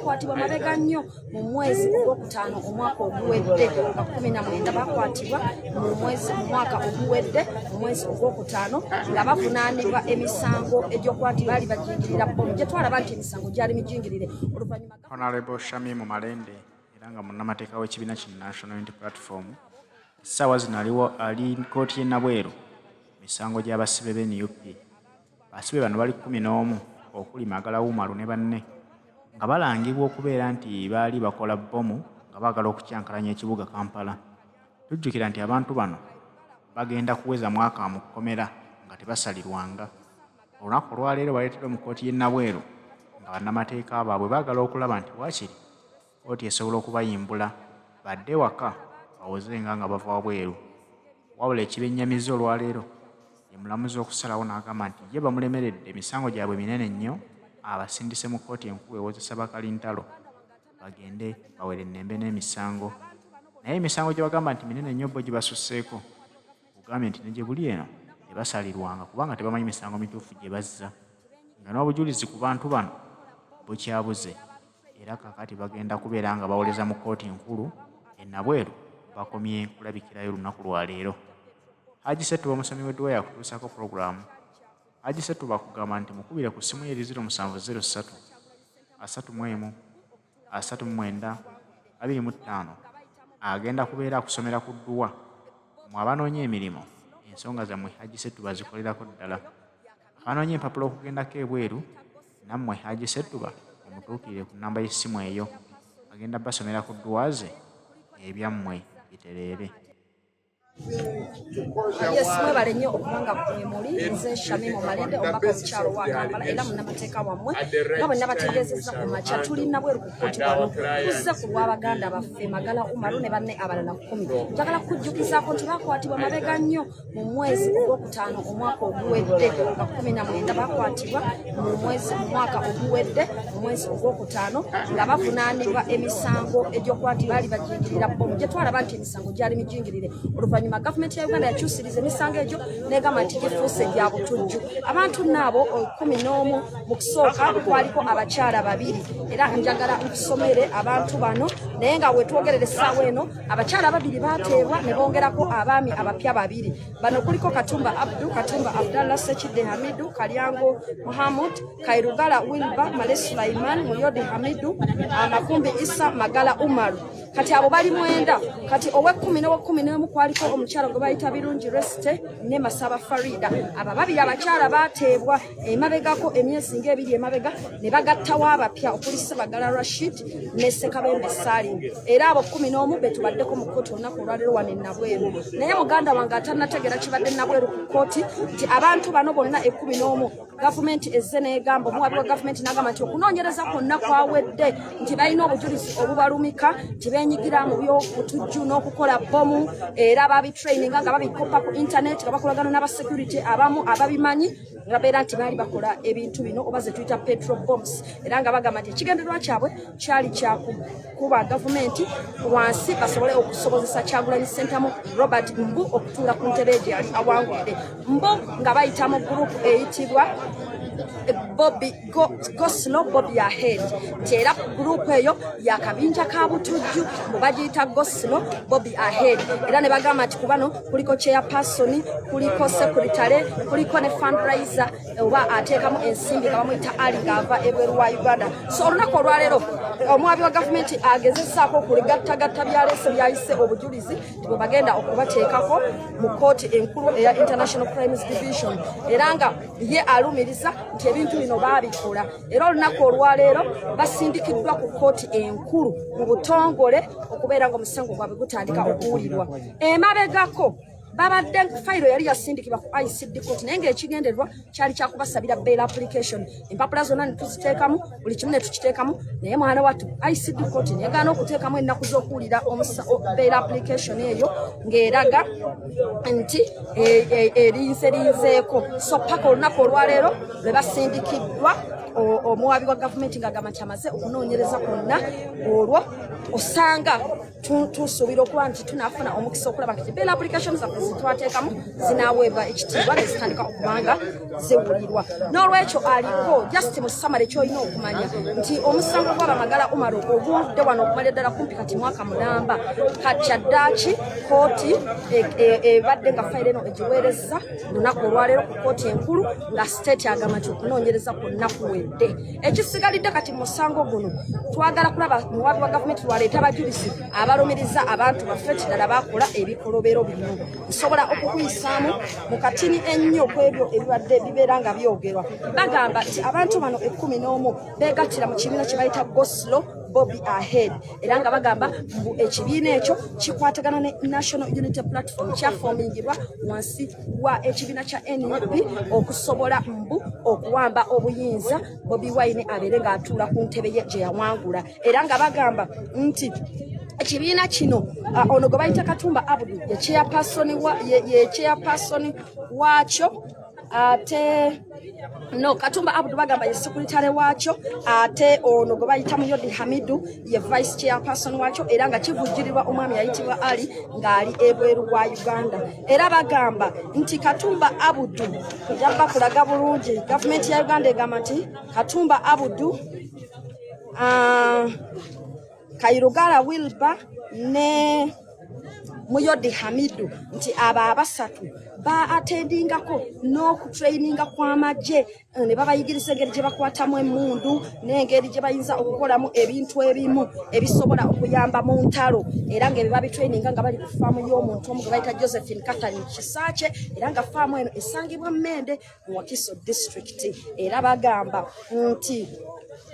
bakwatibwa mabega nnyo mu mwezi ogwokutaano omwaka oguwedde, nga 19 bakwatibwa mu mwezi, mu mwaka oguwedde, mu mwezi ogwokutaano, nga bavunaanibwa emisango egy'okuba nti baali bajingirira bbomu gye twalaba nti emisango gyali mijingirire. Oluvannyuma Honorable Shamim Malende, era nga munnamateeka w'ekibiina ki National Unity Platform, essaawa zino aliwo ali kkooti y'e Nabweru, misango gy'abasibe b'e NUP. Basibe bano bali 11, okuli Magala Umaru ne banne, nga balangibwa okubeera nti baali bakola bbomu nga baagala okukyankalanya ekibuga Kampala. Tujjukira nti abantu bano bagenda kuweza mwaka mu kkomera nga tebasalirwanga. Olunaku olwaleero baleeteddwa mu kkooti y'e Nabweru nga bannamateeka baabwe baagala okulaba nti waakiri kkooti esobola okubayimbula badde ewaka bawozenga nga bava wabweru. Wabula ekibennyamizza olwaleero ye mulamuzi okusalawo n'agamba nti ye bamulemeredde, emisango gyabwe minene nnyo, abasindise mu kkooti enkulu ewozesa bakalintalo bagende bawerennembe n'emisango. Naye emisango gye bagamba nti minene nnyo bo gibasusseeko, kugambye nti ne gye buli eno tebasalirwanga kubanga tebamanyi misango mituufu gye bazza, nga n'obujulizi ku bantu bano bukyabuze. Era kaakati bagenda kubeera nga bawoleza mu kkooti enkulu e Nabweru, bakomye kulabikirayo lunaku lwa leero. Haji Ssetuba omusomi w'edduwa yakutuusaako pulogulaamu. Haji Ssetuba akugamba nti mukubire ku ssimu ye eri 0703 31 39 25, agenda kubeera akusomera ku dduwa. Mmwe abanoonya emirimu, ensonga zammwe Haji Ssetuba azikolerako ddala. Abanoonya empapula okugendako ebweru, nammwe Haji Ssetuba mumutuukirire ku nnamba y'essimu eyo, agenda basomera ku dduwa ze ebyammwe bitereere. Yes, mwebale nnyo okubanga mwemuli. Nze Shamimu Malende, omubaka omukyalo wa Kampala era munnamateeka wammwe. Nga bwe nabategeezezza ku makya, tuli nabweru ku kkooti wano, tuzze ku lw'abaganda baffe Magala Umaru ne banne abalala 10. Njagala kukujjukizaako nti bakwatibwa mabega nnyo mu mwezi ogwokutaano omwaka oguwedde, nga 19 bakwatibwa mu mwezi, mu mwaka oguwedde, mu mwezi ogwokutaano, nga bavunaanibwa emisango egy'okuba nti baali bajingirira bbomu gye twalaba nti emisango gyali mijingirire. Oluvannyuma gavumenti ya Uganda yakyusiriza emisango egyo negamba nti gifuuse gya butujju. Abantu naabo 11, mu kusooka kwaliko abakyala babiri, era njagala nkusomere abantu bano. Naye nga wetwogerera essaawa eno, abakyala babiri bateebwa ne bongerako abaami abapya babiri. Bano kuliko Katumba Abdu, Katumba Abdallah, Sekidde Hamidu, Kalyango Muhammad, Kairugala Wilba, Male Sulaiman, Muyodi Hamidu, Makumbi Isa, Magala Umaru. Kati abo bali 9. Kati ow'ekkumi n'ow'ekkumi n'emu kwaliko omukyala gwe bayita Birungi Resite ne Masaba Farida. Abo babiri abakyala bateebwa emabegako emyezi ng'ebiri emabega, ne bagattawo abapya okuli Sebagala Rashid ne Sekabembe Salim. Era abo 11 be tubaddeko mu kkooti olunaku olwaleero wano e Nabweru. Naye muganda wange atannategeera kibadde Nabweru ku kkooti, nti abantu bano bonna 11, gavumenti ezze n'egamba, omuwabi wa gavumenti n'agamba nti okunoonyereza kwonna kwawedde, nti balina obujulizi obubalumika nti beenyigira mu by'obutujju n'okukola bbomu, era babitraininga nga babikopa ku internet, nga bakolagana n'abasecurity abamu ababimanyi, nga babeera nti baali bakola ebintu bino oba ze tuyita petrol bombs. Era nga bagamba nti ekigendererwa kyabwe kyali kyakukuba gavumenti wansi basobole okusobozesa Kyagulanyi Ssentamu Robert mbu okutuula ku ntebe gye yali awangudde, mbu nga bayita mu gurupu eyitibwa Bobby Go, Go Slow Bobby Ahead, nti era gurupu eyo yakabinja ka butujju, mbu bagiyita Go Slow Bobby Ahead. Era ne bagamba nti ku bano kuliko chairperson, kuliko secretary, kuliko ne fundraiser oba ateekamu ensimbi nga bamuyita Ali, ng'ava ebweru wa Uganda. So olunaku olwaleero omwabi wa gavumenti agezesaako okuligattagatta byaleese byayise obujulizi nti bwe bagenda okubateekako mu kkooti enkulu eya International Crimes Division, era nga ye alumiriza nti ebintu bino baabikola. Era olunaku olwaleero basindikiddwa ku kkooti enkulu mu butongole okubeera nga omusango gwabwe gutandika okuwulirwa. Emabegako babadde fayiro yali yasindikibwa ku ICD court, naye ng'ekigendererwa kyali kyakubasabira bail application. Empapula zonna ne tuziteekamu, buli kimu ne tukiteekamu, naye mwana wattu ICD court negaana okuteekamu ennaku z'okuwulira bail application eyo, ng'eraga nti erinzerinzeeko. So paka olunaku olwaleero lwe basindikiddwa. Omuwaabi wa gavumenti ng'agamba nti amaze okunoonyereza kwonna, olwo osanga tusuubira okuba nti tunaafuna omukisa okulaba nti bail application zaffe zitwateekamu zinaaweebwa ekitiibwa ne zitandika okubanga ziwulirwa. N'olwekyo aliko just mu summary, kyolina okumanya nti omusango gw'abamagala Umar ogudde wano okumala eddala kumpi kati mwaka mulamba, kakyaddaaki kooti ebadde nga fayiro eno egiweereza lunaku olwaleero ku kooti enkulu, nga state agamba nti okunoonyereza kwonna kuwedde. Ekisigalidde kati musango guno, twagala kulaba muwabi wa gavumenti lwaleeta abajulizi abalumiriza abantu baffe nti ddala bakola ebikolobero bino. Nsobola okukuyisaamu mu katini ennyo ku ebyo ebibadde bibeera nga byogerwa. Bagamba nti abantu bano 11 beegattira mu kibiina kye bayita Go Slow Bobi Ahead, era nga bagamba mbu ekibiina ekyo kikwatagana ne National Unity Platform, kyafomingibwa wansi wa ekibiina kya NUP okusobola mbu okuwamba obuyinza, Bobi Wine abeere ng'atuula ku ntebe ye gye yawangula. Era nga bagamba nti ekibiina kino, ono gwe bayita Katumba Abudu ye chairperson waakyo, ate no Katumba Abudu bagamba ye secretary waakyo, ate ono gwe bayita Muyodi Hamidu ye vice chairperson waakyo, era nga kivujjirirwa omwami ayitibwa Ali ng'ali ebweru wa Uganda. Era bagamba nti Katumba Abudu, njaba kulaga bulungi, gavumenti ya Uganda egamba nti Katumba Abudu, Kairugala Wilba ne Muyodi Hamidu, nti abo abasatu ba attendingako n'okutraininga kw'amagye ne babayigiriza engeri gye bakwatamu emmundu n'engeri gye bayinza okukolamu ebintu ebimu ebisobola okuyamba mu ntalo, era ng'ebyo babitraininga nga bali ku faamu y'omuntu omu gwe bayita Josephine Catherine Kisaakye, era nga faamu eno esangibwa Mmende mu Wakiso District. Era bagamba nti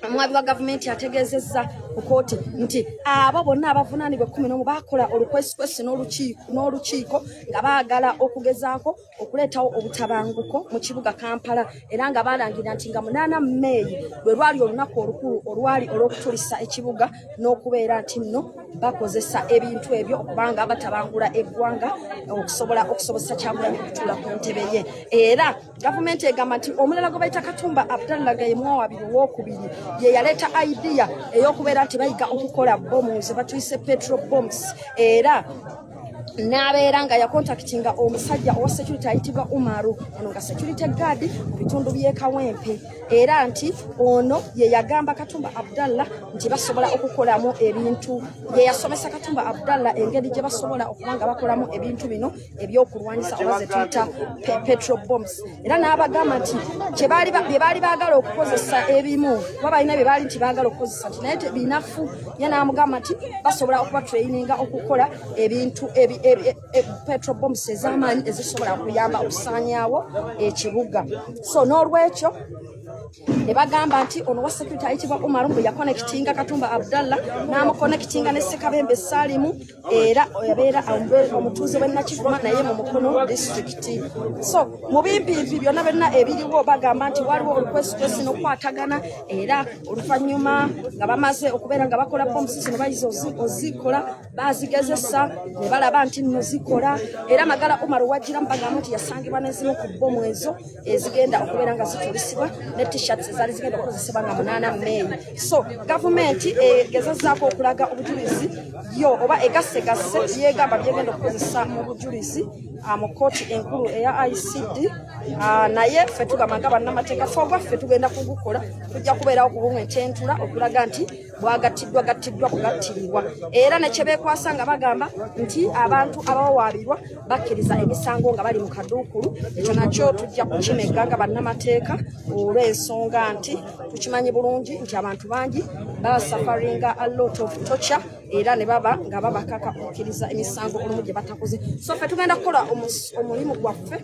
omwabi wa gavumenti ategeezezza ku kooti nti abo bonna abavunaanibwa 11 baakola olukwesikwesi n'olukiiko nga baagala okugezaako okuleetawo obutabanguko mu kibuga Kampala, era nga balangira nti nga 8 Meeyi lwe lwali olunaku olukulu olwali olw'okutulisa ekibuga n'okubeera nti nno bakozesa ebintu ebyo okubanga batabangula eggwanga okusobola okusobozesa Kyagulanyi okutuula ku ntebe ye. Era gavumenti egamba nti omulala gwe bayita Katumba Abdallah nga ye muwawabiri owokubiri ye yaleeta idea ey'okubeera nti bayiga okukola bomu ze batuyise petrol bombs, era n'abeera nga yakontakitinga omusajja owa security ayitibwa Umaru, ono nga security guard mu bitundu by'e Kawempe, era nti ono ye yagamba Katumba Abdallah nti basobola okukolamu ebintu, ye yasomesa Katumba Abdallah engeri gye basobola okuba nga bakolamu ebintu bino ebyokulwanyisa oba ze tuyita petrol bombs. Era n'abagamba nti bye baali baagala okukozesa ebimu, kuba balina bye baali nti baagala okukozesa nti naye binafu, ye n'amugamba nti basobola okuba traininga okukola ebintu petrol bombs ez'amaanyi ezisobola okuyamba okusaanyaawo ekibuga. So n'olwekyo ne bagamba nti ono wa security ayitibwa Umaru mbu yakonekitinga Katumba Abdallah n'amukonekitinga ne Sekabembe Salimu, era yabeera omutuuze w'e Nakifuma naye mu Mukono Disitulikiti. So mu bimpimpi byonna byonna ebiriwo, bagamba nti waliwo olukwesikwesi n'okukwatagana, era oluvannyuma nga bamaze okubeera nga bakola bombs zino, bayiza ozikola, bazigezesa ne balaba nti nno zikola. Era Magala Umar wagiramu bagamba nti yasangibwa n'ezimu ku bomu ezo ezigenda okubeera nga zitulisibwa ne T-shirts ezaali zigenda okukozesebwa nga 8 Meeyi. So gavumenti egezezaako okulaga obujulizi yo oba egassegasse byegamba byegenda okukozesa mu bujulizi mu kooti enkulu eya ICD. Naye ffe tugamba nga bannamateeka, fe ogwaffe tugenda kugukola, tujja kubeerawo kubumwetentula okulaga nti bwagattiddwa gattiddwa bugattiribwa. Era nekyebeekwasa nga bagamba nti abantu abawawaabirwa bakkiriza emisango nga bali mu kaduukulu, ekyo nakyo tujja kukimegga nga bannamateeka, olw'ensonga nti tukimanyi bulungi nti abantu bangi basufferinga a lot of torture, era ne baba nga babakaka okukkiriza emisango olumu gye batakoze. So ffe tugenda kukola omulimu gwaffe.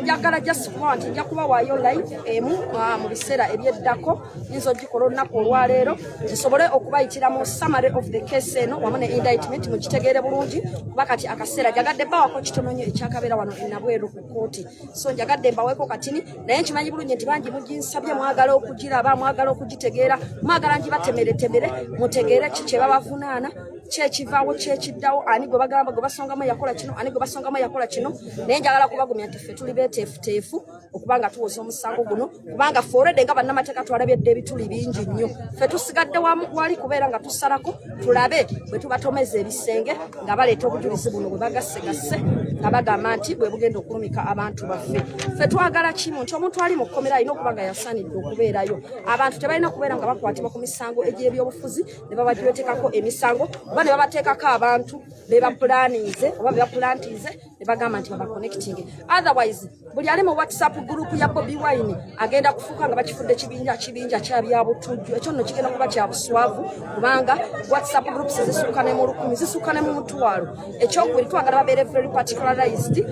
Njagala just kuba nti nja kubawaayo live emu mu biseera ebyeddako, nyinza ogikola olunaku olwaleero, nsobole okubayitira mu summary of the case eno wamu ne indictment, mukitegeere bulungi, kuba kati akaseera njagadde bawako kitono nnyo ekyakabeera wano enabweru ku kooti. So njagadde mbaweeko katini, naye nkimanyi bulungi nti bangi muginsabye, mwagala okugiraba, mwagala okugitegeera, mwagala ngibatemeretemere mutegeere ki kye babavunaana. Kyekivaawo, kyekiddawo, ani gwe bagamba gwe basongamu yakola kino, ani gwe basongamu yakola kino. Naye njagala kubagumya nti ffe tuli beeteefuteefu okuba nga tuwoza omusango guno, kubanga ffe already nga bannamateeka twalabye dda ebituli bingi nnyo. Ffe tusigadde wali kubeera nga tusalako, tulabe bwe tubatomeza ebisenge nga baleeta obujulizi buno bwe bagassegasse nga bagamba nti bwe bugenda okulumika abantu baffe. Ffe twagala kimu, nti omuntu ali mu kkomera alina okuba nga yasaanidde okubeerayo. Abantu tebalina kubeera nga bakwatibwa ku misango egy'ebyobufuzi ne babajwetekako emisango, oba ne babateekako abantu be bapulaninze oba be bapulantinze ne bagamba nti babaconnecting. Otherwise buli ali mu WhatsApp group ya Bobi Wine agenda kufuuka nga bakifudde kibinja kya byabutujju. Ekyo nno kigenda kuba kya buswavu, kubanga WhatsApp groups zisukka ne mu 1000, zisukka ne mu 500. Ekyokubiri, twagala babeere very particularized.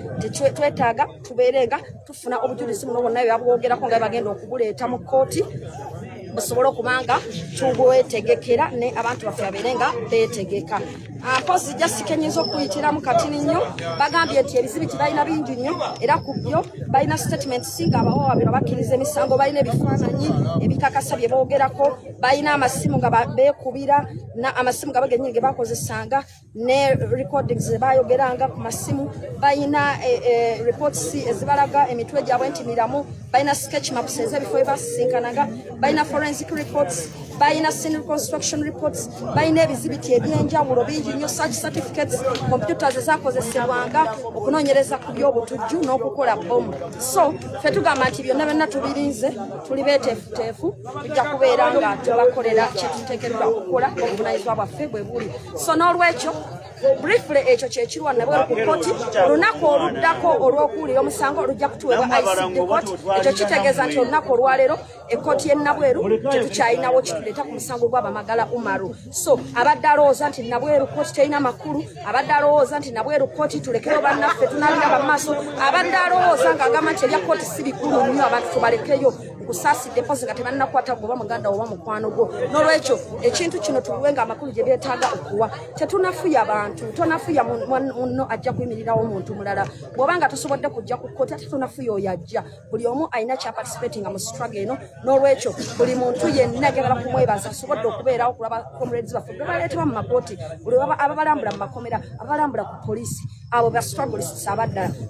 Twetaaga tubeere nga tufuna obujulizi buno bwonna bwe babwogerako nga bagenda okubuleeta mu kkooti, busobole okuba nga tubwetegekera ne abantu baffe babeere nga beetegeka. Mpozi just kenyinza okuyitiramu katini nnyo, bagambye nti ebizibiti balina bingi nnyo, era ku byo balina statement singa abawawaabirwa bakkiriza emisango, balina ebifaananyi ebikakasa bye boogerako, balina amasimu nga beekubira, amasimu nga bagenyini ge bakozesanga ne recordings ze bayogeranga ku masimu, balina reports ezibalaga emitwe gyabwe nti miramu, balina sketch maps ez'ebifo bye basisinkanaga, balina forensic reports, balina scene reconstruction reports, balina ebizibiti ebyenjawulo bingi nnyo, search certificates, computers ezakozesebwanga okunoonyereza ku byobutujju n'okukola bomu. So ffe tugamba nti byonna byonna tubirinze, tuli beeteefuteefu, tujja kubeera nga tubakolera kyetuteekeddwa okukola, obuvunanyizibwa bwaffe bwe buli. So n'olwekyo, briefly, ekyo kyekirwa Nabweru ku kkooti. Olunaku oluddako olw'okuwulira omusango lujja kutuweebwa ICD court. Ekyo kitegeeza nti olunaku olwaleero ekkooti y'e Nabweru tetukyalinawo kituleeta ku musango gw'Abamagala Umaru. So abadde alowooza nti Nabweru kooti terina makulu, abadde alowooza nti Nabweru kooti tulekeyo bannaffe tunabiraba mu maaso, abadde alowooza ng'agamba nti ebya kooti si bikulu nnyo, abantu tubalekeyo, nkusaasidde pozi nga tebannakwata gwe oba muganda oba mukwano gwo. N'olwekyo ekintu kino tuwe nga amakulu gye byetaaga okuwa. Tetunafuya bantu, tonafuya munno ajja kuyimirirawo omuntu mulala. Bw'oba nga tosobodde kujja ku kkooti, ate tonafuya oyo ajja. Buli omu alina kyaparticipatinga mu struggle eno. N'olwekyo buli muntu yenna njagala kumwebaza asobodde okubeerawo okulaba comrades baffe bwe baleetebwa mu makooti, buli ababalambula mu makomera, ababalambula ku poliisi, abo ba strugglists abaddala.